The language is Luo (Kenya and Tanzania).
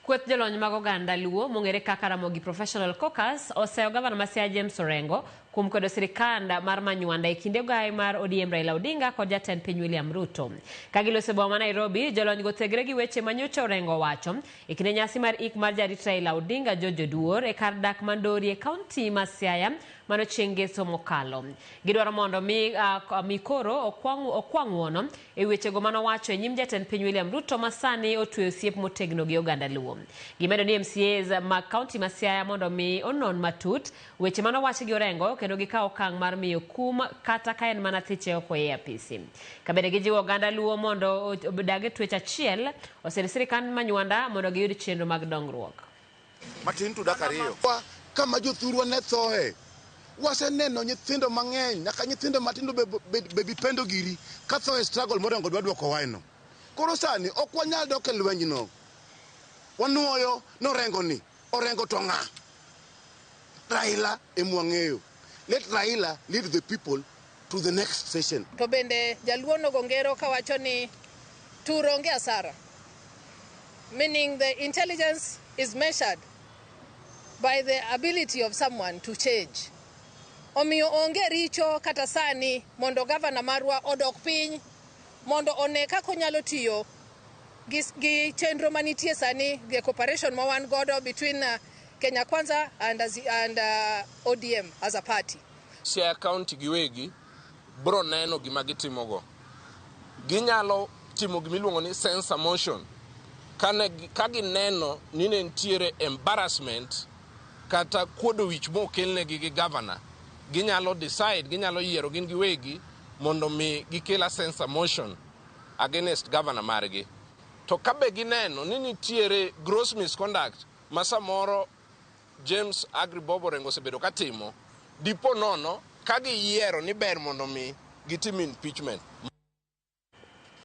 Kweth jolony mag oganda Luo mong'ere kaka Ramogi Professional Caucus oseyo gavana ma Siaya James Orengo kuom kwedo sirikand mar Manywanda e kinde ogaye mar ODM Raila Odinga kod jatend piny William Ruto. Ka giloso e boma ma Nairobi, jolony go thegre gi weche ma nyocha Orengo owacho e kinde nyasi mar ik mar jarit Raila Odinga George Oduor e kar dak ma Ndori e kaunti ma Siaya mano chieng' ngeso mokalo. Gidwaro mondo mi, uh, mi koro okwa ng'uono e wechego manowacho e nyim jatend piny William Ruto ma sani otweyo osiep motegno gi oganda Luo. Gimedo ni MCAs mag kaunti ma Siaya mondo mi onon matut weche manowach gi Orengo kendo gikaw okang' mar miyo kum kata ka en mana thiche oko e apisi. Kabende gijiwo oganda Luo mondo odag e twech achiel, osir sirikand Manywanda mondo giyud chenro mag dongruok. Matin to dak ariyo. Kama jothurwa ne thoe. Waseneno nyithindo mang'eny, nyaka nyithindo matindo be, be, be bipendo giri ka tho e struggle morengo dwa dwoko waeno. Koro sani ok wanyal dok e lwenyno. Wanuoyo norengo ni, Orengo to ng'a? Raila emwang'eyo. Let Raila lead the people to the next session. To bende jaluo nogo ngero kawacho ni tur onge asara. Meaning the intelligence is measured by the ability of someone to change. Omiyo onge richo kata sani mondo gavana marwa odok piny mondo one kaka onyalo tiyo gi, gi chenro manitie sani, the cooperation ma wan godo between Kenya Kwanza and, and ODM as a party. Siaya County giwegi bro neno gima gitimogo. Ginyalo timo gima iluongo ni censor motion kane ka gineno ni ne nitiere embarrassment kata kuodo wich mokelnegi gi governor, ginyalo decide, ginyalo yiero gin giwegi mondo mi gikel a censor motion against governor margi. To ka be gineno ni nitiere gross misconduct ma samoro James Agri Bob Orengo osebedo ka timo, dipo nono ka giyiero ni ber mondo mi gitim impeachment.